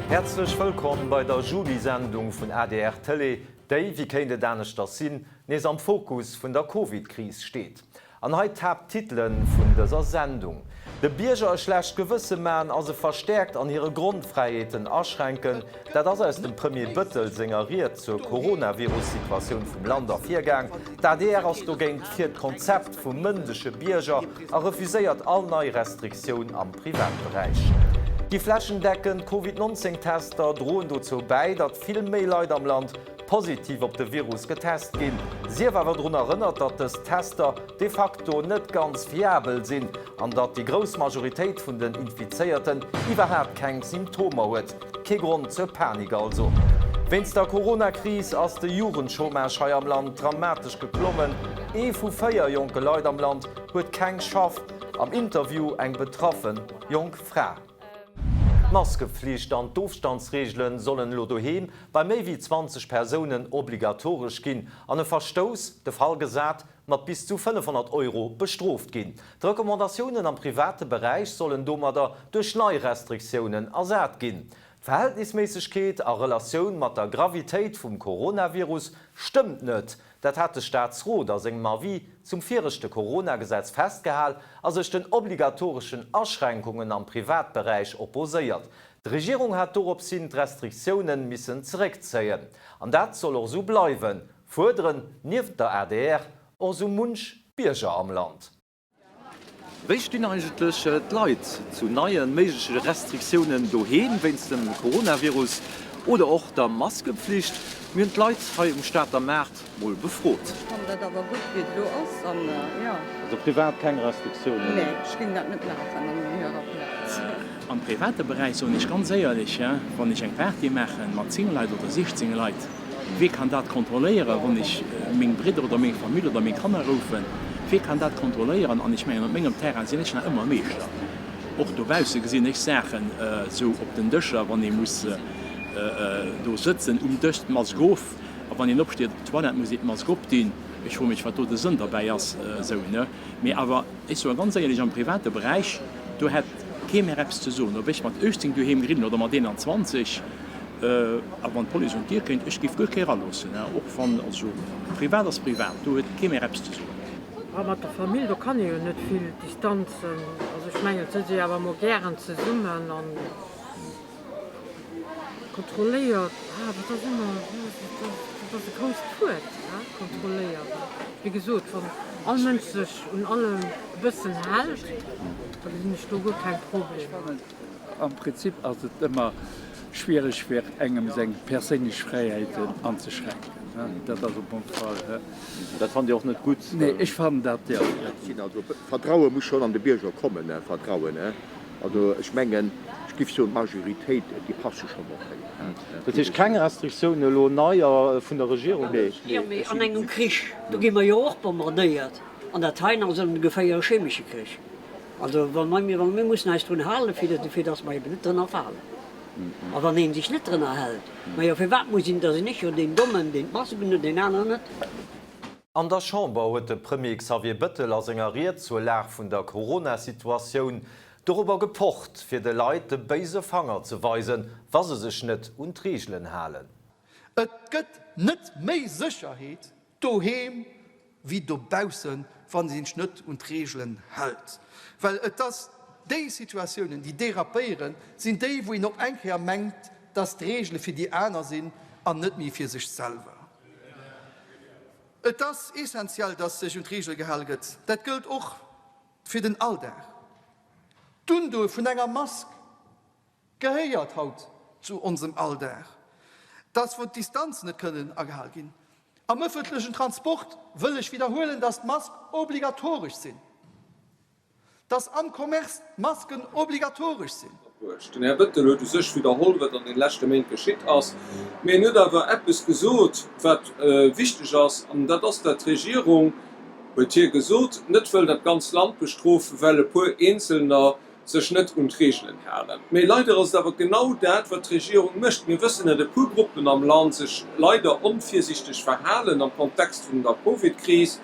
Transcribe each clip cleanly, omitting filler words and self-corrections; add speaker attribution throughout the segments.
Speaker 1: Häerzlech wëllkomm bei der Juli-Sendung vun adr Tëlee, déi, wéi kéint et aneschters sinn, nees am Fokus vun der Covid-Kris steet. An hei d'Haapttitele vun dëser Sendung, De Bierger e schlecht Gewësse man a se verstäerkt an hire Grondfräiheeten aschränken, dat ass aus dem Premier Bëttel senger Ried zur Coronavirus-Situatioun vum Land ervirgaang. D'adr ass dogéint fir d'Konzept vum mëndege Bierger a refuséiert all nei Restriktioun am Privatberäich. Déi flächendeckend Covid 19 Tester droen dozou bäi, datt vill méi Leit am Land positiv op de Virus getest ginn. Sief awer drun erënnert, datt dës Tester de facto net ganz fiabel sinn an datt déi grouss Majoritéit vun den Infizéierten iwwerhaapt keng Symptomer huet. Kee Grond zur Panik also. Wéinst der Corona-Kris ass de Jugendchômage hei am Land dramatesch geklommen. Ee vu 4 jonke Leit am Land huet keng Schaff. Am Interview eng betraffe jonk Fra. D'Maskeflicht an d'Ofstandsreegele sollen elo doheem bei méi wéi 20 Persounen obligatoresch ginn an e Verstouss, de Fall gesat, mat bis zu 500 Euro bestrooft ginn. D'Recommandatiounen am private Beräich sollen domadder duerch nei Restriktiounen ersat ginn. D'Verhältnisméissegkeet a Relatioun mat der Gravitéit vum Coronavirus stëmmt net, Dat hat de Staatsrot a sengem Avis zum viregte Corona-Gesetz festgehal a sech den obligatoreschen Aschränkungen am Privatberäich opposéiert. D'Regierung hat dorops hin d'Restriktioune missen zeréckzéien. An dat soll och esou bleiwen, fuerderen nieft der adr och esou munch Bierger am Land. Wéi stinn eigentlech d'Leit zu neie méigleche Restriktiounen doheem wéinst dem Coronavirus oder och der Maskepflicht? Mir hunn d'Leit hei um Stater Maart mol befrot.
Speaker 2: Ech fannen dat awer gutt wéi et elo ass an jo.
Speaker 1: Also privat keng Restriktiounen?
Speaker 2: Nee, ech géing dat net maachen an hirer Plaz.
Speaker 3: Am private Beräich soen ech ganz éierlech, wann ech eng Party maachen mat 10 Leit oder 16 Leit, Wee kann dat kontrolléieren, wann ech meng Bridder oder meng Famill oder meng Kanner roufen? Wee kann dat kontrolléieren? An ech mengen, op mengem Terrain sinn ech nach ëmmer Meeschter. Och dobausse gesinn ech Saachen esou op den Dëscher, wann ee muss do sëtzen um Dësch, d'Mask of, a wann een opsteet op d'Toilette, muss een d'Mask opdinn. Ech froe mech, wat do de Sënn derbäi ass. Esou, ne? Mee awer, ech soe ganz éierlech, am private Beräich, do hätt kee mer eppes ze soen, ob ech mat 18 doheem grillen oder mat 21. A wann d'Police un d'Dier kéint, ech géif guer kee raloossen, och wann, also privat ass privat, do huet kee méi eppes ze soen.
Speaker 4: A mat der Famill, do kann ee jo net vill Distanzen, also ech mengen, et sëtzt ee awer emol gären zesummen an kontrolléiert, ah dat ass ëmmer, dat ass e grousst Wuert, kontrolléieren. Wéi gesot, wann all Mënsch sech un allem e bëssen hält, da gesinn ech do guer keng Problemer.
Speaker 5: Am Prinzip ass et ëmmer schwiereg fir engem seng perséinlech Fräiheiten anzeschränken. Dat ass op alle Fall.
Speaker 1: Dat fannt Dir och net gutt?
Speaker 5: Nee, ech fannen dat, jo.
Speaker 6: Also Vertraue muss schonn an de Bierger kommen, Vertrauen. Also ech mengen, ech giff soen, d'Majoritéit, déi passe schonn op héi.
Speaker 1: Dat heescht keng Restriktioun elo neier vun der Regierung?
Speaker 6: Nee.
Speaker 7: Jo, mee an engem Krich, do gi mer jo och bombardéiert. An dat heien ass ongeféier e chemesche Krich. Also wa mir, mir mussen eis drun halen, fir fir datt mer eben net drënner falen. A wann ee sech net drënner hält, majo firwat muss een, da sinn ech jo deen Dommen, deen d'Mask unhuet, deen aneren net.
Speaker 1: An der Chamber huet de Premier Xavier Bëttel a senger Ried zur Lag vun der Corona-Situatioun dorobber gepocht, fir de Leit de béise Fanger ze weisen, wa se sech net un d'Reegelen halen.
Speaker 8: Et gëtt net méi Sécherheet doheem wéi dobaussen, wann een sech net un d'Reegelen hält. Well et ass déi Situatiounen, déi dérapéieren, sinn déi, wou een op eng Kéier mengt, dass d'Reegele fir déi aner sinn an net méi fir sech selwer. Et ass essentiell, dass sech un d'Reegele gehale gëtt. Dat gëllt och fir den Alldag. D'Undoe vun enger Mask Gehéiert haut zu onsem Alldag, dass wou d'Distanzen net kënnen agehal ginn. Am ëffentlechen Transport wëll ech widderhuelen, dass d'Mask obligatoresch sinn, dass am Commerce d'Masken obligatoresch sinn.
Speaker 9: Den Här Bettel huet u sech widderholl, wat an de leschte Méint geschitt ass. Mee en huet awer eppes gesot, wat wichteg ass, an dat ass, dat d'Regierung, huet hie gesot, net wëll dat ganz Land bestrofen, well e puer Eenzelner sech net un d'Reegelen halen. Mee leider ass et awer genau dat, wat d'Regierung mécht. Mir wëssen, datt e puer Gruppen am Land sech leider onvirsiichteg verhalen am Kontext vun der Covid-Kris.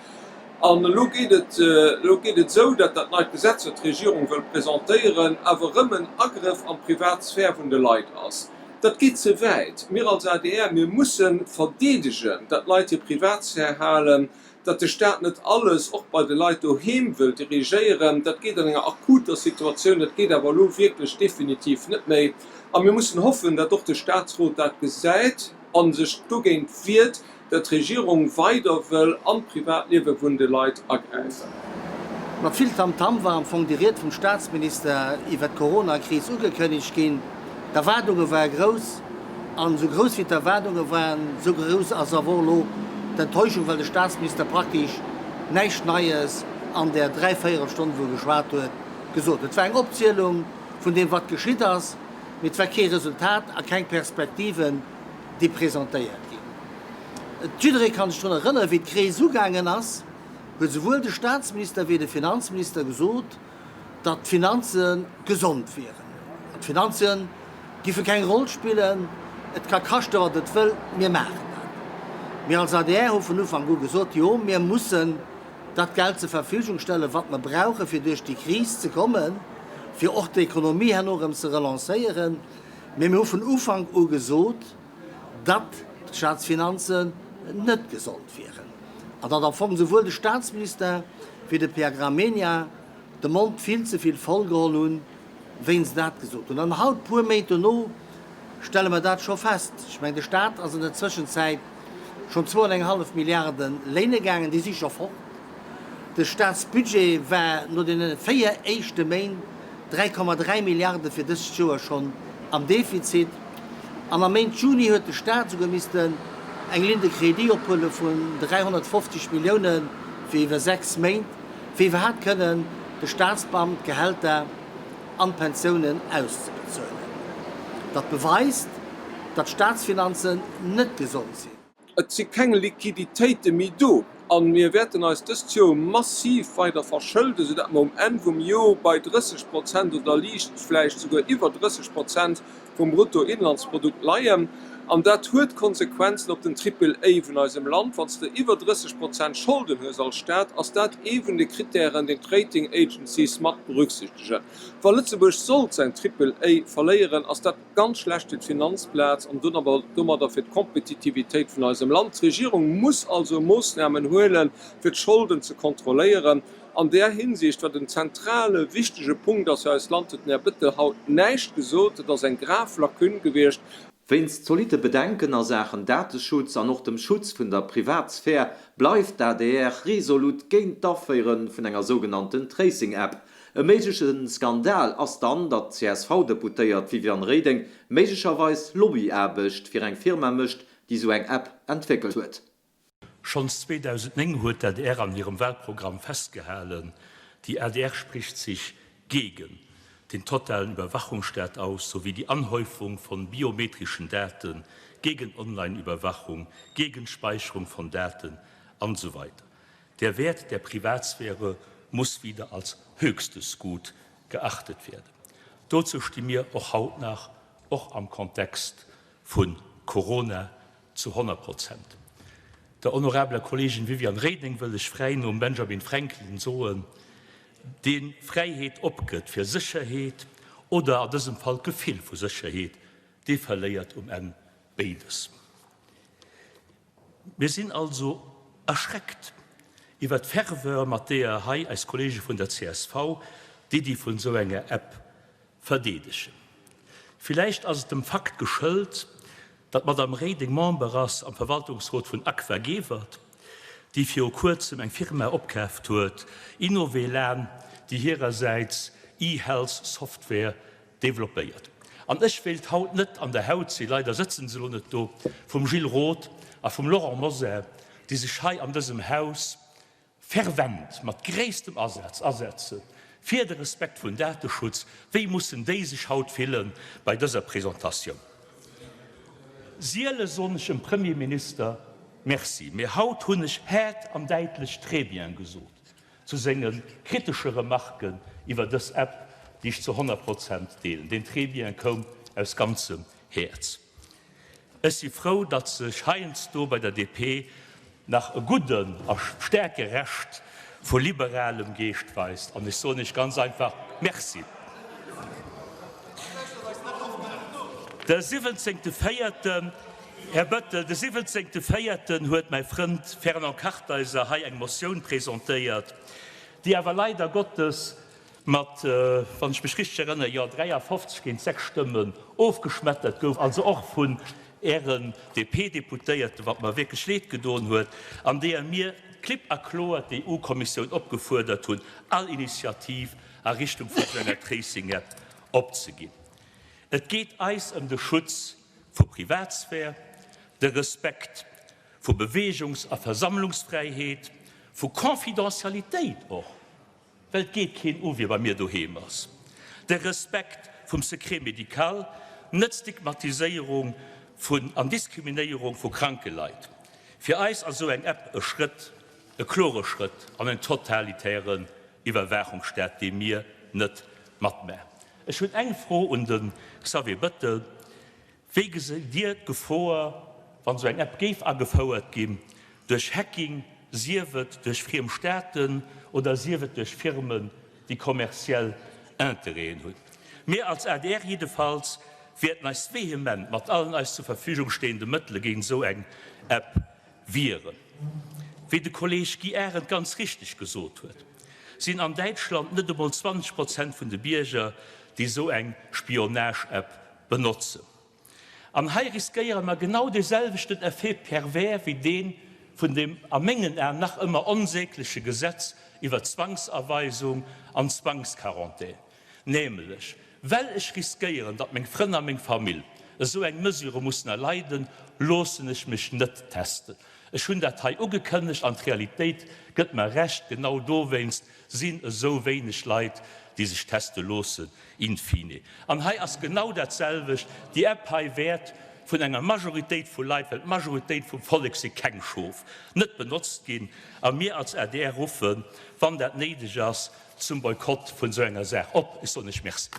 Speaker 9: An elo geet et, elo geet et esou, datt dat neit Gesetz, wat d'Regierung wëll presentéieren, awer erëm en Agrëff an d'Privatsphär vun de Leit ass. Dat geet ze wäit. Mir als adr, mir musse verdeedegen, datt d'Leit hir Privatsphär halen, datt de Staat net alles, och bei de Leit doheem, wëll dirigéieren. Dat geet an enger akuter Situatioun, dat geet awer elo wierklech definitiv net méi. A mir mussen hoffen, datt och de Staatsrot dat gesäit a sech dogéint wiert, datt d'Regierung weider wëll an d'Privatliewe vun de Leit agräifen.
Speaker 10: Mat vill Tamtam war am Fong déi Ried vum Staatsminister iwwer d'Corona-Kris ugekënnegt ginn. D'Erwaardunge ware grouss. An esou grouss wéi d'Erwaardunge waren, esou grouss ass awer och elo d'Enttäuschung, well de Staatsminister praktesch näischt Neies an där dräivéierel Stonn, wou e geschwat huet, gesot huet. Et war eng Opzielung vun deem, wat geschitt ass, mee et war kee Resultat a keng Perspektiven, déi presentéiert ginn. Jidderee ka sech drun erënneren, wéi d'Kris ugaangen ass, huet esouwuel de Staatsminister wéi de Finanzminister gesot, datt d'Finanze gesond wieren. An d'Finanze giffe keng Roll spillen, et ka kaschte wat et wëll, mir maachen dat. Mir als adr hu vun Ufank u gesot, jo, mir mussen dat Geld zur Verfügung stellen, wat mer brauchen, fir duerch déi Kris ze kommen, fir och d'Ekonomie herno erëm ze relancéieren. Mee mir hu vun Ufank u gesot, datt d'Staatsfinanzen net gesond wieren an datt am Fong souwuel de Staatsminister wéi de Pierre Gramegna de Mond vill ze vill voll geholl hunn, wéi se dat gesot hunn. An haut, puer Méint dono, stelle mer dat scho fest. Ech mengen, de Staat ass an der Zwëschenzäit schonn zwou an eng hallef Milliarde léine gaangen, déi si scho fort. De Staatsbudget war no deene 4 éischte Méint 3,3 Milliarde fir dëst Joer schonn am Defizit. An am Méint Juni huet de Staat esouguer missten eng Ligne de crédit ophuele vun 350 Millioune fir iwwer 6 Méint, fir iwwerhaapt kënnen de Staatsbeamten d'Gehälter an d'Pensiounen auszebezuelen. Dat beweist, datt d'Staatsfinanzen net gesond sinn.
Speaker 9: Et si keng Liquiditéite méi do a mir wäerten eis dëst Joer massiv weider verschëlden, soudatt mer um Enn vum Joer bei 30 Prozent oder liicht vläicht souguer iwwer 30 Prozent vum Bruttoinlandsprodukt leien. An dat huet Konsequenzen op den Triple A vun eisem Land. Wann s de iwwer 30 Prozent Scholden hues als Staat, ass dat ee vun de Kritären, deen d'Rating Agencies mat berücksichtegen. Wa Lëtzebuerg sollt säin Triple A verléieren, ass dat Ganz schlecht fir d'Finanzplaz an domadder fir d'Kompetitivitéit vun eisem Land. D'Regierung muss also Moossnamen huelen, fir d'Scholden ze kontrolléieren. An där Hinsicht, wat en zentrale, wichtege Punkt ass fir eist Land, huet den Här Bettel haut näischt gesot. Dat ass eng grav Lacune gewiescht.
Speaker 1: Wéinst zolitte Bedenken a Saachen Dateschutz an och dem Schutz vun der Privatsphär bleift d'ADR resolut géint d'Aféiere vun enger sougenannten Tracing-App. E méigleche Skandal ass dann, datt d'CSV-Deputéiert Viviane Reding méiglecherweis Lobbyaarbecht fir eng Firma mécht, déi sou eng App entwéckelt huet.
Speaker 11: Schonns 2009 huet d'ADR an hirem Wahlprogramm festgehalen, Die ADR spricht sich gegen den totalen Überwachungsstaat aus sowie die Anhäufung von biometrischen Daten, gegen Online-Überwachung, gegen Speicherung von Daten an esou weider. Der Wert der Privatsphäre muss wieder als höchstes Gut geachtet werden. Dozou sti mir och haut nach, och am Kontext vu Corona, zu 100 Prozent. Der honorabeler Kollegin Viviane Reding wëll ech fräi nom Benjamin Franklin soen, Dee Fräiheet opgëtt fir Sécherheet, oder an dësem Fall d'Gefill vu Sécherheet, dee verléiert um Enn béides. Mir sinn also erschreckt iwwert d'Ferveur, mat deeër hei eis Kollege vun der csv d'Iddi vun esou enger App verdeedegen. Villäicht ass et dem Fakt geschëlt, datt d'Madame Reding Member ass am Verwaltungsrot vun Aqua-Gewert, déi viru kuerzem eng Firma opkaaft huet, Innovelan, déi hirersäits E-Health-Software Développéiert. An ech wéilt haut net an der Haut sinn, leider sëtzen se elo net do, vum Gilles Roth a vum Laurent Mosar, déi sech hei an dësem Haus fervent, mat gréisstem Asaz asetze fir de Respekt vun Dateschutz. Wéi mussen déi sech haut fille bei dëser Presentatioun? Siele soen ech dem Premierminister Merci, mee haut hunn ech haart an däitlech Très bien gesot. Zu senge kritesche Remarken iwwer dës App, déi ech zu 100 Prozent deelen. Deen Très bien koum aus ganzem Häerz. Ech si frou, datt sech heiansdo bei der DP nach e gudden a staarke Rescht vu liberalem Geescht weist. An ech soen Iech ganz einfach Merci. De siwwenzéngte Véierten, Här Bettel, de siwwenzéngte Véierten huet mäi Frënd Fernand Kartheiser hei eng Motioun presentéiert, déi awer leider Gottes mat, wann ech mech richteg erënnere, jo, 53 géint 6 Stëmmen ofgeschmettert gouf, also och vun Ären DP-Deputéierten, wat mer wierklech leed gedoen huet, an deeër mir klipp a kloer d'EU-Kommissioun opgefuerdert hunn, all Initiativ a Richtung vun esou enger Tracing-App opzeginn. Et geet eis ëm de Schutz vu Privatsphär, de Respekt vu Beweegungs a Versammlungsfräiheet, vu Confidentialitéit och, well et geet keen u wie bei mir doheem ass, de Respekt vum Secret médical, net d'Stigmatiséierung vun an Diskriminéierung vu kranke Leit. Fir eis ass esou eng App e Schrëtt, e klore Schrëtt an en totalitären Iwwerwaachungsstaat, dee mir net matmaachen. Ech hunn eng Fro un de Xavier Bettel, Wéi gesitt Dir d'Gefor, wann esou eng App géif agefouert ginn, duerch Hacking, sief et duerch friem Staaten oder sief et duerch Firmen, déi kommerziell Interêten hunn? Mir als adr jiddefalls wäerten eis vehement mat allen eis zur Verfügung stehende Mëttele géint esou eng App wieren. Wéi de Kolleg Guy Arendt ganz richteg gesot huet, sinn an Däitschland net emol 20 Prozent vun de Bierger, déi esou eng Spionage-App benotzen. An hei riskéiere mer genau dee selwechten Effet pervers wéi dee vun dem a mengen Aen nach ëmmer onsägleche Gesetz iwwer d'Zwangsaweisung an d'Zwangsquarantän, nämlech well ech riskéieren, datt meng Frënn a meng Famill esou eng Mesure mussen erleiden, loossen ech mech net testen. Ech hunn dat hei ugekënnegt an d'Realitéit gëtt mer Recht, genau dowéinst sinn esou wéineg Leit, déi sech teste loossen, in fine. An hei ass genau dat selwecht, Déi App hei wäert vun enger Majoritéit vu Leit, well d'Majoritéit vum Vollek si keng Schof, net benotzt ginn. A mir als adr ruffen, wann dat néideg ass, zum Boykott vun esou enger Saach op. Ech soen lech Merci.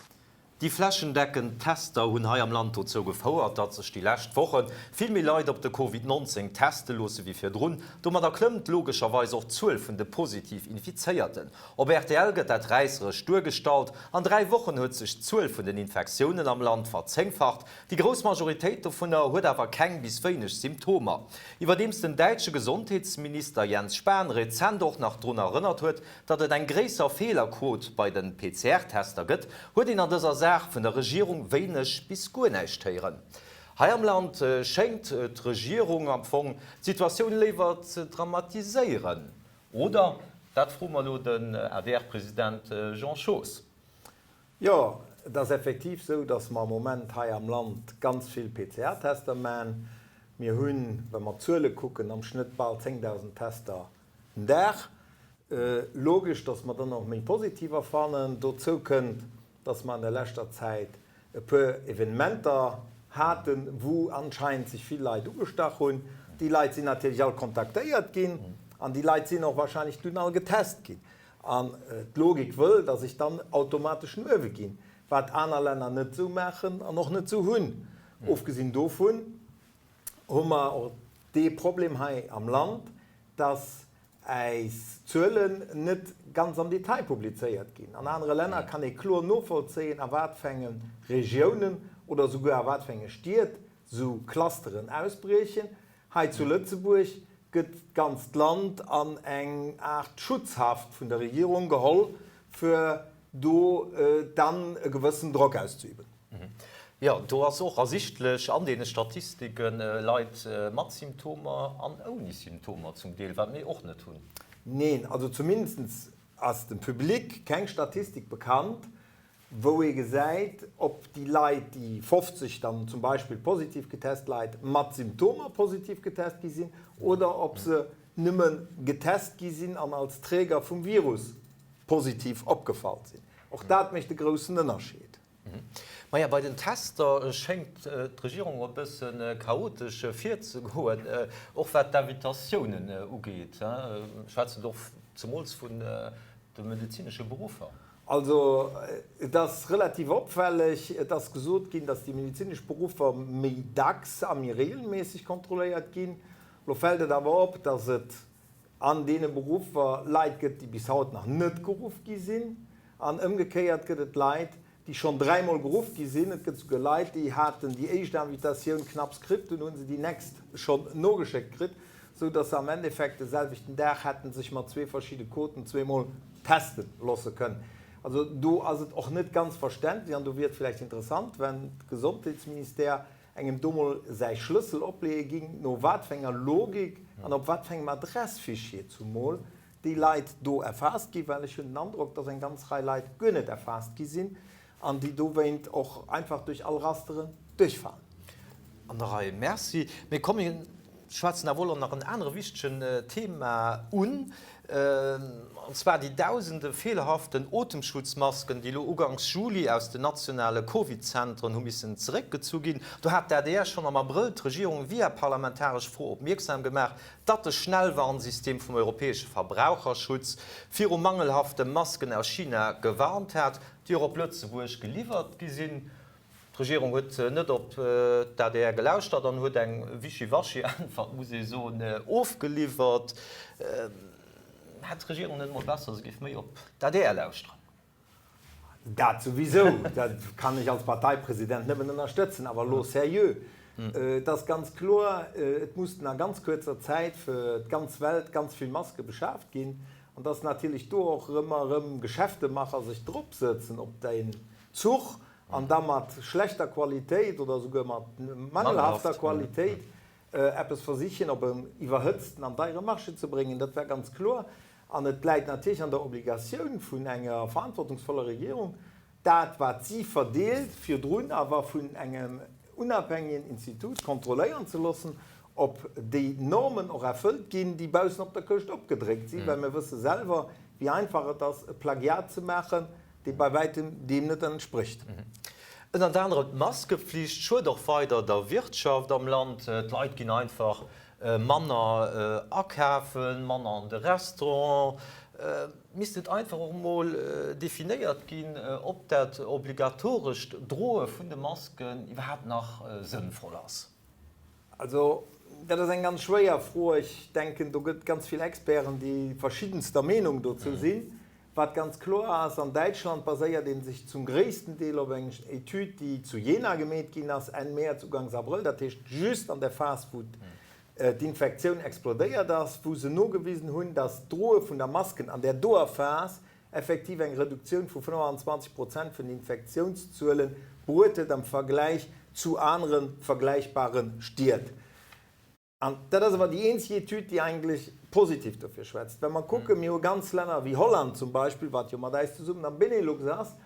Speaker 1: Déi flächendeckend Tester hunn hei am Land dozou gefouert, datt sech déi lescht Woche vill méi Leit op de Covid 19 teste loosse wéi virdrun. Domadder klëmmt logescherweis och d'Zuel vun de positiv Infizéierten. Op rtl gëtt dat räisseresch duergestallt, An 3 Wochen huet sech d'Zuel vun den Infektiounen am Land verzéngfacht. Déi grouss Majoritéit dovunner huet awer keng bis wéineg Symptomer. Iwwerdeems den däitsche Gesondheetsminister Jens Spahn rezent och nach drun erënnert huet, Datt et eng gréisser Feelerquot bei de PCR-Tester gëtt, huet een an dëser Saach vun der Regierung wéineg bis guer näischt héieren. Hei am Land schéngt d'Regierung am Fong d'Situatioun léiwer ze dramatiséieren, oder? Dat froe mer elo den ADR-President Jean Schoos.
Speaker 12: Jo, et ass effektiv esou, datt mer am Moment hei am Land ganz vill PCR-Tester maachen. Mir hunn, wa mer d'Zuele kucken, am Schnëtt bal 10.000 Tester den Dag. Logesch, dass mer dann och méi Positiver fannen. Dozou kënnt, dass mer an der leschter Zäit e puer Evenementer haten, wou anscheinend sech vill Leit ugestach hunn. Déi Leit sinn natierlech all kontaktéiert ginn an déi Leit sinn och wahrscheinlech dunn all getest ginn. An d'Logik wëll, dass ech dann automatesch no uewe ginn, wat aner Länner net esou maachen an och net esou hunn. Ofgesinn dovun hu mer och dee Problem hei am Land, dass äis Zuelen net ganz am Detail publizéiert ginn. An anere Länner kann ee kloer novollzéien, a wat fir enge Regiounen oder souguer a wat fir enge Stied sou Clusteren ausbriechen. Hei zu Lëtzebuerg gëtt d'ganzt Land an eng Aart Schutzhaft vun der Regierung geholl, fir do dann e gewëssen Drock auszeüben.
Speaker 1: Jo, do ass och ersichtlech an deene Statistiken, Leit mat Symptomer an ouni Symptomer zum Deel, wat mir och net hunn.
Speaker 12: Neen, also zumindest ass dem Public keng Statistik bekannt, wou ee gesäit, ob déi Leit, déi 50 dann zum Beispill positiv getest Leit, mat Symptomer positiv getest gi sinn oder ob se nëmme getest gi sinn an als Träger vum Virus positiv opgefall sinn. Och dat mécht e groussen Ënnerscheed.
Speaker 1: Maja, bei den Tester schéngt d'Regierung e bësse chaotesch virzegoen, och wat d'Invitatiounen ugeet. Ech schwätzen do och zemools vun de medezinesche Beruffer.
Speaker 12: Also et ass relativ opfälleg, et ass gesot ginn, datt déi medezinesch Beruffer méi dacks a méi reegelméisseg kontrolléiert ginn. Lo fält et awer op, datt et an deene Beruffer Leit gëtt, déi bis haut nach net geruff gi sinn, an ëmgekéiert gëtt et Leit, déi schonn dräimol geruff gi sinn. Et gëtt souguer Leit, déi haten déi éischt Invitatioun knapps kritt, dunn hu se déi nächst schonn nogeschéckt kritt, esou datt se am Endeffekt de selwechten Dag hätte sech mat zwee verschidde Coden zweemol teste loosse kënnen. Also do ass et och net ganz verständlech an do wier et vläicht interessant, wenn d'Gesondheetsministère engem do mol säi Schlëssel opleeë ging, no wat fir enger Logik an op wat fir engem Adressfichier zumol déi Leit do erfaasst ginn, well ech hunn den Androck, dass eng ganz Rei Leit guer net erfaasst gi sinn an déi dowéint och einfach duerch all Rasteren duerchfalen.
Speaker 1: An der Rei. Merci. Mee komm, mir schwätzen awer och nach en anere wichtegen Thema un, an zwar déi dausende feelerhaften Otemschutzmasken, déi elo uganks Juli aus den nationale Covid-Zentren hu missen zeréckgezu ginn. Do hat d'ADR schonn am Abrëll d'Regierung via parlamentaresch Fro opmierksam gemaach, datt de Schnellwarnsystem vum europäesche Verbraucherschutz viru mangelhafte Masken aus China gewarnt hat, déi och op Lëtzebuerg geliwwert gi sinn. D'Regierung huet net op d'ADR gelauschtert an huet eng wischiwaschi Äntwert, muss ee soen, ofgeliwwert. Hätt d'Regierung net emol besser, se géif méi op d'ADR lauschteren?
Speaker 12: Dat souwisou, dat kann ech als Parteipresident nëmmen ënnerstëtzen. Awer elo sérieux, et ass ganz kloer, et mussten a ganz kuerzer Zäit fir d'ganz Welt ganz vill Maske beschaaft ginn. An dass natierlech do och ëmmer erëm Geschäftemacher sech dropsëtzen op deen Zuch an da mat schlechter Qualitéit oder esouguer mat mangelhafter Qualitéit eppes versichen op en iwwerhëtzten an deiere Marché ze bréngen, dat war ganz kloer. An et läit natierlech an der Obligatioun vun enger verantwortungsvoller Regierung, dat wat si verdeelt, virdrun awer vun engem unabhängigen Institut kontrolléieren ze loossen, ob déi Normen och erfëllt ginn, déi baussen op der Këscht opgedréckt sinn, well mir wësse selwer, wéi einfach et ass, e Plagiat ze maachen, dee bei wäitem deem net entsprécht.
Speaker 1: Ënnert anerem d'Maskepflicht schued och weider der Wirtschaft am Land. D'Leit ginn einfach manner akafen, manner an de Restaurant. Misst net einfach och emol definéiert ginn, ob dat obligatorescht Droe vun de Masken iwwerhaapt nach sënnvoll ass?
Speaker 12: Also, dat ass eng ganz schwéier Fro. Ech denken, do gëtt et ganz vill Experten, déi verschiddenster Meenung dozou sinn. Wat ganz kloer ass, An Däitschland baséiert ee sech zum gréissten Deel op eng Etüd, déi zu Jena gemeet ginn ass, Enn Mäerz, Uganks Abrëll, dat heescht just an der Phas, wou d'Infektioun explodéiert ass, wou se nogewisen hunn, datt d'Droe vun der Masken an där doer Phas effektiv eng Reduktioun vu 25 Prozent vun den Infektiounszuele bruet huet am Vergläich zu anere vergläichbare Stied. An dat ass awer déi eenzeg Etüd, déi eigentlech positiv dofir schwätzt. Wa mer kucken, mir hu ganz Länner wéi Holland zum Beispill, wat jo mat äis zesummen am Benelux ass,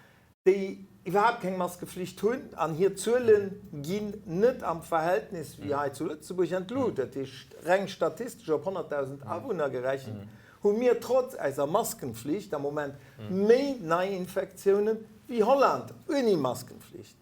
Speaker 12: déi iwwerhaapt keng Maskeflicht hunn an hir Zuele ginn net am Verhältnis wéi hei zu Lëtzebuerg an d'Lut. Dat heescht, reng statistesch op 100.000 Awunner gerechent, hu mir trotz eiser Maskenflicht am Moment méi Neiinfektiounen wéi Holland ouni Maskenflicht.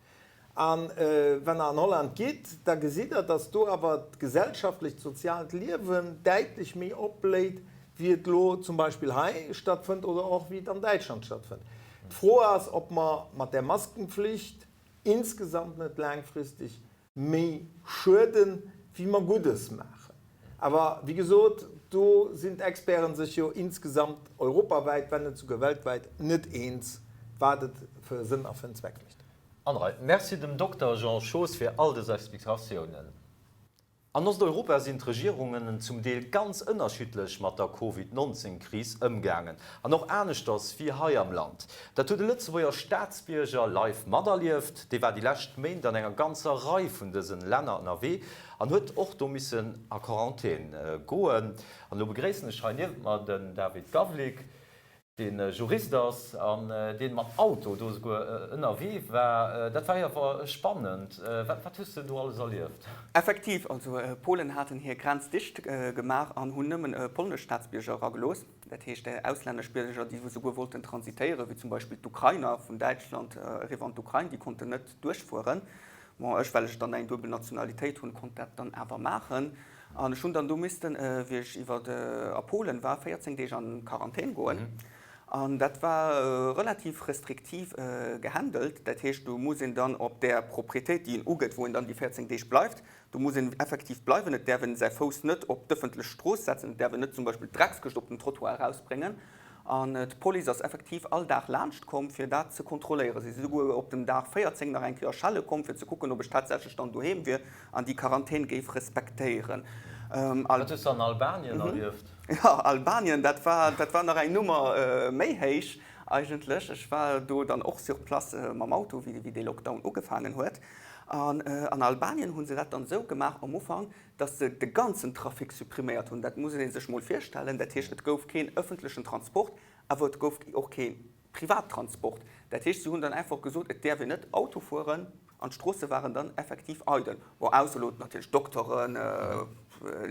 Speaker 12: A wann Der an Holland gitt, da gesitt Der, datt do awer d'gesellschaftlecht, soziaalt Liewen däitlech méi opbléit, wéi et elo zum Beispill hei stattfënnt oder och wéi et an Däitschland stattfënnt. D'Fro ass, ob mer mat där Maskenpflicht insgesamt net laangfristeg méi schueden, wéi mer Guddes maachen. Awer wéi gesot, do sinn d'Experten sech jo insgesamt europawäit, wenn net souguer weltwäit, net eens, wat et fir e Sënn a fir en Zweck mécht.
Speaker 1: An Rei. Merci dem Dokter Jean Schoos fir all des Explikatiounen. An Osteuropa sinn d'Regierungen zum Deel ganz ënnerschiddlech mat der Covid 19 Kris ëmgaangen. An och aneschters wéi hei am Land. Dat huet e Lëtzebuerger Staatsbierger live materlieft. Dee war déi lescht Méint an enger ganzer Rei vun dësen Länner ënnerwee an huet och do missen a Quarantän goen. An elo begréissen ech hei niewent mer den David Gawlik. dee Jurist ass an dee mam Auto do esouguer ënnerwee war. Dat war jo awer spannend. Wat hues de do alles erlieft?
Speaker 13: Effektiv, also Polen haten hir Grenz dicht gemaach an hunn nëmmen polnesch Staatsbierger eragelooss. Dat heescht auslännesch Bierger, déi esouguer wollten transitéieren, wéi zum Beispill d'Ukrainer vun Däitschland eriwwer an d'Ukrain, déi konnten net duerchfueren. Bon, ech, well ech dann eng duebel Nationalitéit hunn, konnt dat dann awer maachen. An ech hunn dann do missten, wéi ech iwwer a Polen war, 14 Deeg an Quarantän goen. An dat war relativ restriktiv gehandelt. Dat heescht, do muss een dann op där Propriétéit, déi een ugëtt, wou een dann déi 14 Deeg bleift, do muss een effektiv bleiwen. Et däerf een säi Fouss net op d'ëffentlech Strooss setzen, et däerf een net zum Beispill d'Dreckskëscht op den Trottoir erausbréngen. An d'Police ass effektiv all Dag laanscht komm, fir dat ze kontrolléieren. Si si souguer op dem Dag 14 nach eng Kéier schelle komm, fir ze kucken, ob ech tatsächlech dann doheem wier an déi Quarantän géif respektéieren.
Speaker 1: Wat hues de an Albanien erlieft?
Speaker 13: Jo, Albanien, dat war, dat war nach eng Nummer méi héich eigentlech. Ech war do dann och sur place mam Auto, wéi dee Lockdown ugefaangen huet. An an Albanien hu se dat dann esou gemaach am Ufank, dass se de ganzen Trafic suppriméiert hunn. Dat muss ee sech mol virstellen. Dat heescht, et gouf keen ëffentlechen Transport, awer et gouf och kee Privattransport. Dat heescht, se hunn dann einfach gesot, et däerf een net Auto fueren an d'Stroosse waren dann effektiv eidel. Bon, ausser elo natierlech Dokteren,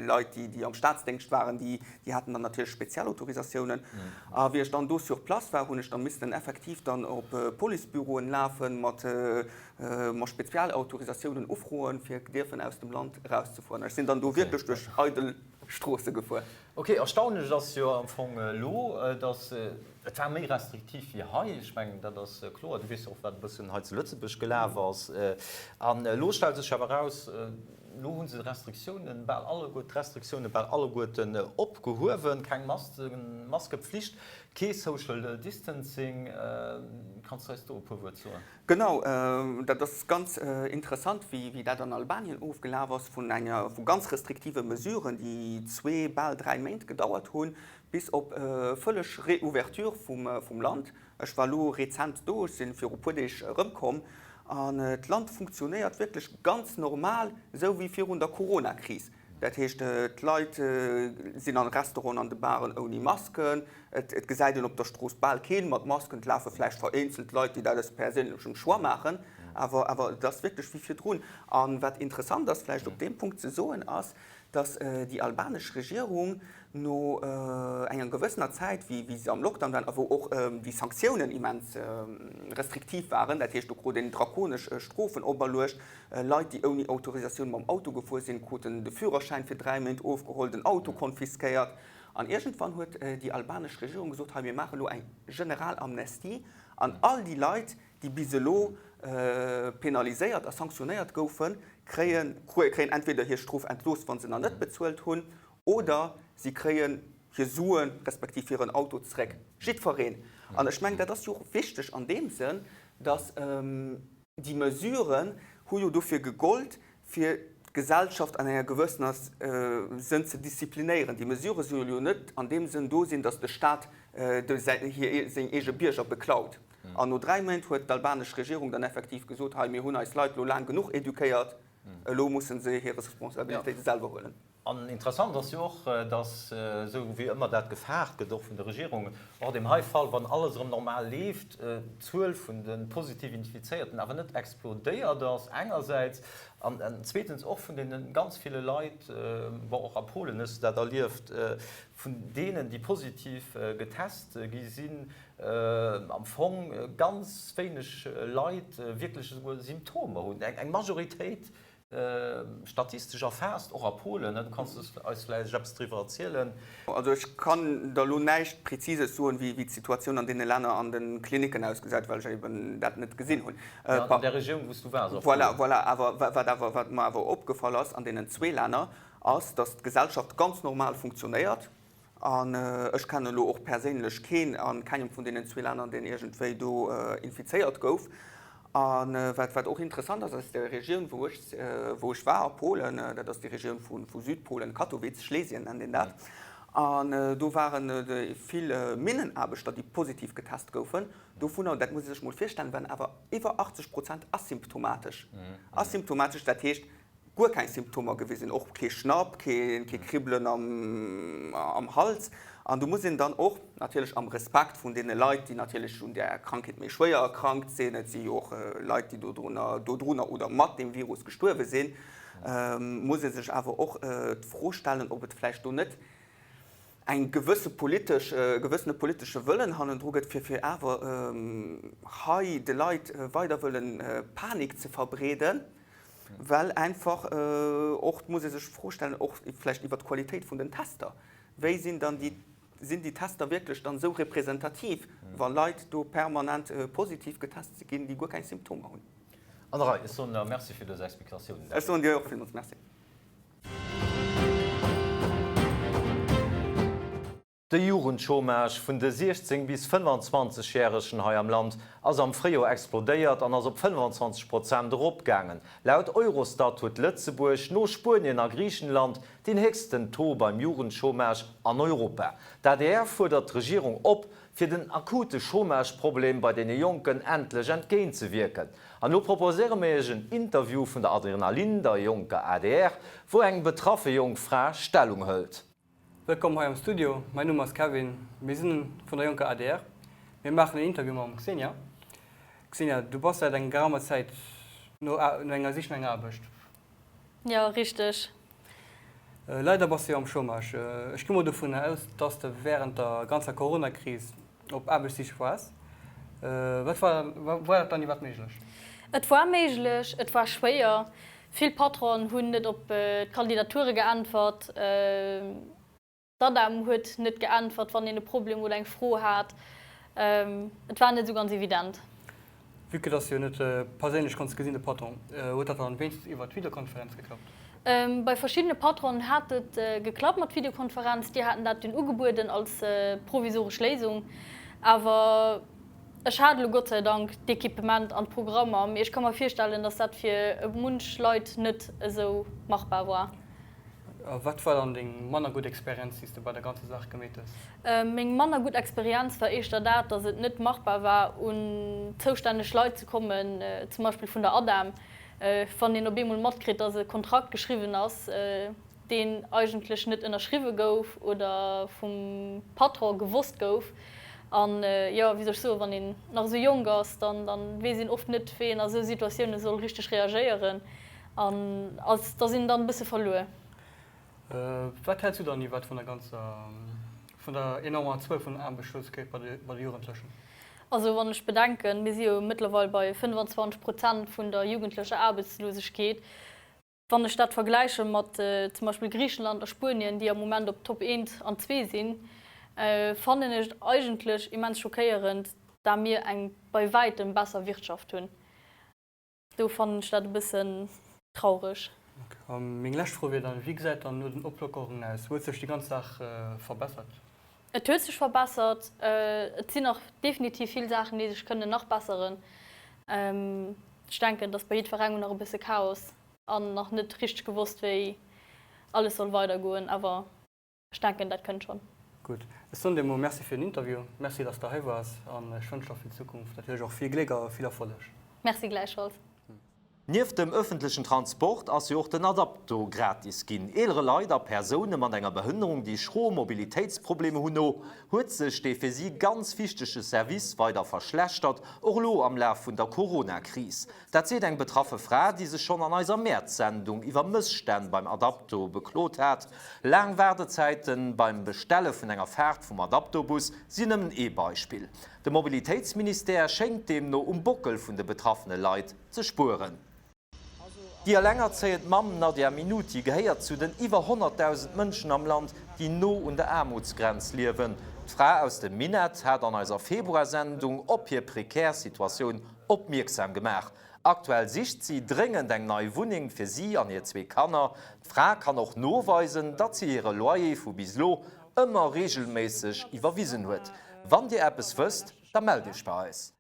Speaker 13: Leit, déi am Staatsdéngscht waren, déi haten dann natierlech speziell Autorisatiounen. A wéi ech dann do sur place war, hunn ech da missten effektiv dann op Policebüroen lafen mat mer Spezialautorisatiounen ufroen, fir dierfen aus dem Land erauszefueren. Ech sinn dann do wierklech duerch eidel Stroosse gefuer.
Speaker 1: Ok, erstaunlech ass jo am Fong elo, dass et war méi restriktiv wéi hei. Ech mengen, dat ass kloer. Du weess jo och, wat e bëssen hei zu Lëtzebuerg gelaf ass. An elo stellt sech awer eraus, elo hu se d'Restriktiounen bal alleguer, d'Restriktioune bal alleguerten opgehuewen, keng Maskepflicht, kee Social Distancing. Kanns du eis do e puer Wuert soen?
Speaker 13: Genau, dat ass ganz interessant, wéi dat an Albanien ofgelaf ass, vun enger, vu ganz restriktive Mesuren, déi zwee, bal dräi Méint gedauert hunn, bis op vëlleg Reouverture vum Land. Ech war elo rezent do, ech si viru puer Deeg erëmkomm, an d'Land funktionéiert wierklech ganz normal, esou wéi virun der Coronakris. Dat heescht, d'Leit sinn an Restauranten an de Baren ouni Masken. Et gesäit een op der Strooss bal keen mat Masken. Et lafe vläicht vereenzelt Leit, déi dat aus perséinlechem Choix maachen, awer awer et ass wierklech wéi virdrun. A wat interessant ass vläicht op deem Punkt ze soen, ass, datt déi albanesch Regierung no enger gewëssener Zäit, wéi se am Lockdown waren a wou och déi Sanktiounen immens restriktiv waren, dat heescht do krut een drakonesch Strofen operluecht, Leit, déi ouni Autorisatioun mam Auto gefuer sinn, kruten de Führerschäin fir 3 Méint ofgeholl, den Auto konfiskéiert. An iergendwann huet déi albanesch Regierung gesot, hei mir maache lo eng general Amnestie an all déi Leit, déi bis elo penaliséiert a sanktionéiert goufen, kréien entweder hir Strof entlooss, wa se nach net bezuelt hunn, oder si kréien hir Suen, respektiv hiren Auto zeréck. Jiddwereen. An ech mengen, dat ass jo och wichteg an deem Sënn, datt Déi Mesuren hu jo dofir gegollt, fir d'Gesellschaft an enger gewëssener Sënn ze disziplinéieren. Déi Mesurë solle jo net an deem Sënn do sinn, datt de Staat seng eege Bierger beklaut. An no 3 Méint huet d'albanesch Regierung dann effektiv gesot, hei mir hunn eis Leit elo laang genuch eduquéiert, elo musse se hir Responsabilitéite selwer huelen.
Speaker 1: An interessant ass jo och, datt, esou wéi ëmmer dat gefaart gëtt, och vun de Regierungen, och an deem hei Fall, wann alles erëm normal leeft, d'Zuel vun de positiv Infizéierten awer net explodéiert ass engersäits, an zweetens och vun deene ganz ville Leit, bon, och a Polen hues de dat erlieft, vun deenen, déi positiv getest gi sinn, am Fong ganz wéineg Leit wierklech esouguer Symptomer hunn. Eng Majoritéit Statistesch erfaasst, och a Polen, du kanns eis vläicht eppes driwwer erzielen.
Speaker 13: Also ech kann der elo näischt Präzises soen, wéi d'Situatioun an deene Länner an de Klinicken ausgesäit, well ech eben dat net gesinn hunn.
Speaker 1: Mä an där Regioun, wou s du waars, a Polen.
Speaker 13: Voilà, voilà. Awer wat awer, wat mer awer opgefall ass an deenen zwee Länner, ass, datt d'Gesellschaft ganz normal funktionéiert. An ech kennen elo och perséinlech keen a kengem vun deenen zwee Länner, deen iergendwéi do infizéiert gouf. A wat wat och interessant ass aus der Regioun, wou ech wou ech war a Polen, dat ass déi Regioun vu vu Südpolen, Katowice, Schlesien nennt een dat, an do waren vill Minnenaarbechter, déi positiv getest goufen. Dovunner, dat muss ee sech mol virstellen, waren awer iwwer 80 Prozent asymptomatesch. Asymptomatesch, dat heescht, guer keng Symptomer gewisen, och kee Schnapp, kee Kribbelen am Hals. An do muss een dann och, natierlech am Respekt vun deene Leit, déi natierlech un där Krankheet méi schwéier erkrankt sinn, et si jo och Leit, déi dodrunner, dodrunner oder mat deem Virus gestuerwe sinn, muss ee sech awer och d'Fro stellen, ob et vläicht do net eng gewësse politesch, e gewëssene politesche Wëllen hannendru gëtt, fir fir awer hei de Leit weider wëllen Panik ze verbreeden. Well einfach och, et muss ee sech d'Fro stellen, och vläicht iwwert d'Qualitéit vun den Tester, Wéi sinn dann déi, sinn déi Tester wierklech dann esou representativ, wa Leit do permanent positiv getest ginn, déi guer keng Symptomer hunn?
Speaker 1: An der Rei. Ech soen der Merci fir dës Explikatiounen.
Speaker 13: Ech soen dir och villmools Merci.
Speaker 1: De Jugendchômage vun de 16 bis 25 Järegen hei am Land ass am Fréijoer explodéiert an ass op 25 Prozent eropgaangen. Laut Eurostat huet Lëtzebuerg no Spuenien a Griichenland deen héchsten Taux beim Jugendchômage an Europa. D'adr fuerdert d'Regierung op, fir den akute Chômageproblem bei deene Jonken endlech entgéintzewierken. An elo proposéiere mir Iech en Interview vun der Adrenalin, der jonker adr, wou eng betraffe jonk Fra Stellung hëlt.
Speaker 14: Wëllkomm hei am Studio, mäin Numm ass Kevin, mir sinn vun der jonker adr. Mir maachen en Interview mam Xenia. Xenia, du bass säit eng geraumer Zäit no enger Sich no enger Aarbecht.
Speaker 15: Jo, richteg.
Speaker 14: Leider bass du jo am Chômage. Ech gi mol dovunner aus, dass de wärend der ganzer Coronakris op Aarbechtssich waars. Wat war, war dat dann iwwerhaapt méiglech?
Speaker 15: Et war méiglech, et war schwéier. Vill Patronen hunn net op d'Kandidature geäntwert. D'ADEM huet net geäntwert, wann een e Problem oder eng Fro hat. Et war net esou ganz evident.
Speaker 14: Vue que dass jo net perséinlech konns gesinn, de Patron, huet dat dann wéinstens iwwer d'Videokonferenz geklappt?
Speaker 15: Bei verschiddene Patronen hat et geklappt mat Videokonferenz. Déi haten dat dunn ugebueden als provisoresch Léisung. Awer ech hat elo Gott sei Dank d'Equipement an d'Programmer. Mee ech ka mer virstellen, dass dat fir munch Leit net esou machbar war.
Speaker 14: A wat war dann deng manner gutt Experienz, déi s de bei der ganzer Saach gemeet hues?
Speaker 15: Meng manner gutt Experienz war éischter dat, dass et net machbar war, un zoustänneg Leit ze kommen, zum Beispill vun der ADEM, wann een op eemol matkritt, dass e Kontrakt geschriwwen ass, deen eigentlech net ënnerschriwwe gouf oder vum Patron gewosst gouf. An, jo, wéi soll ech soen, wann een nach esou jonk ass, dann weess een oft net, wéi een a sou Situatioune soll richteg reagéieren. An ass da sinn dann e bësse verluer.
Speaker 14: Wat häls du dann iwwert vun der ganzer, vun der enormer Zuel vun Aarbechtslosegkeet bei de, bei de Jugendlechen?
Speaker 15: Also wann ech bedenken, mir si jo mëttlerweil bei 25 Prozent vun der jugendlecher Aarbechtslosegkeet, wann ech dat vergläiche mat zum Beispill Griichenland a Spuenien, déi am Moment op Top eent an zwee sinn, fannen ech et eigentlech immens schockéierend, da mir eng bei wäitem besser Wirtschaft hunn. Do fannen ech dat e bëssen traureg.
Speaker 14: Ok, a meng lescht Fro wier dann, Wéi gesäit dann no den Oplockerungen aus? Huet sech déi ganz Saach verbessert?
Speaker 15: Et huet sech verbessert. Et sinn nach definitiv vill Saachen, déi sech kënnen nach besseren. Ech denken, et ass bei jiddwerengem nach e bësse Chaos an nach net richteg gewosst, wéi alles soll weidergoen. Awer Ech denken, dat kënnt schonn.
Speaker 14: Gutt. Ech soen dir emol Merci fir den Interview. Merci, dass de hei waars an ech wënschen der fir d'Zukunft natierlech och vill Gléck a vill Erfolleg.
Speaker 15: Merci gläichfalls.
Speaker 1: Nieft dem ëffentlechen Transport ass jo och den Adapto gratis ginn. Eelere Leit a Persoune mat enger Behënnerung, déi schro Mobilitéitsproblemer hunn, no huet sech dee fir si ganz wichtege Service weider verschlechtert, och elo am Laf vun der Corona-Kris. Dat seet eng betraffe Fra, déi sech schonn an eiser Mäerz-Sendung iwwer Mësstänn beim Adapto beklot hat. Laang Waardezäite beim Bestelle vun enger Faart vum Adapto-Bus sinn nëmmen ee Beispill. De Mobilitéitsministère schéngt deemno um Bockel vun de betraffene Leit ze spueren. Déi elengerzéiend Mamm Nadia Minuti gehéiert zu den iwwer 100.000 Mënschen am Land, déi no un der Aarmutsgrenz liewen. D'Fra aus dem Minett hat an eiser Februar-Sendung op hir prekär Situatioun opmierksam gemaach. Aktuell sicht si dréngend eng nei Wunneng fir si an hir zwee Kanner. D'Fra kann och noweisen, datt si hire Loyer vu bis elo ëmmer reegelméisseg iwwerwisen huet. Wann Dir eppes wësst, da mellt Iech bei eis.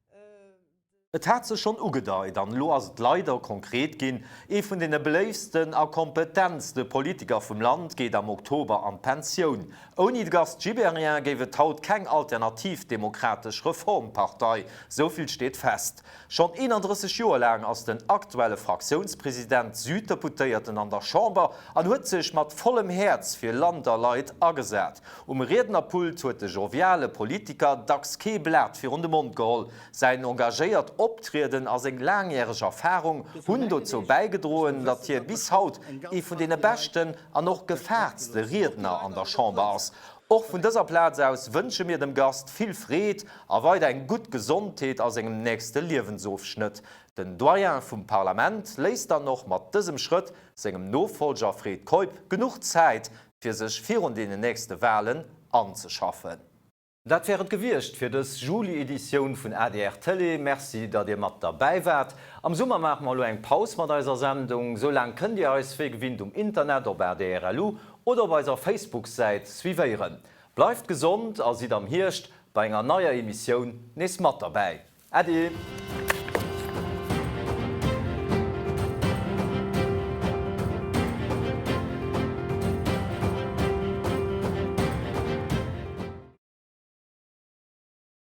Speaker 1: Et hat sech schonn ugedeit, an elo ass et leider konkret ginn, Ee vun deene beléiftsten a kompetentste Politiker vum Land geet am Oktober an d'Pensioun. Ouni de Gast Gibéryen géif et haut keng alternativ demokratesch Reformpartei, sou vill steet fest. Schonn 31 Joer laang ass den aktuelle Fraktiounspresident Süddeputéierten an der Chamber an huet sech mat vollem Häerz fir Land a Leit agesat. Um Riednerpult huet de joviale Politiker dacks kee Blat virun de Mond geholl. Säin engagéiert Optrieden a seng laangjäreg Erfarung hunn dozou bäigedroen, datt hie bis haut ee vun deene beschten an och gefaartste Riedner an der Chamber ass. Och vun dëser Plaz aus wënsche mir dem Gast vill Freed a weider eng gutt Gesondheet a sengem nächste Liewensofschnëtt. Den Doyen vum Parlament léisst dann och mat dësem Schrëtt sengem Nofollger Fred Keup genuch Zäit, fir sech virun deenen nächste Walen anzeschaffen. Dat wär et gewiescht fir dës Juli-Editioun vun adr Télé. Merci, datt Dir mat derbäi waart. Am Summer maache mer elo eng Paus mat eiser Sendung. Sou laang kënnt Dir eis wéi gewinnt um Internet op adr.lu oder op eiser Facebook-Säit suivéieren. Bleift gesond a sidd am Hierscht bei enger neier Emissioun nees mat derbäi. Äddi!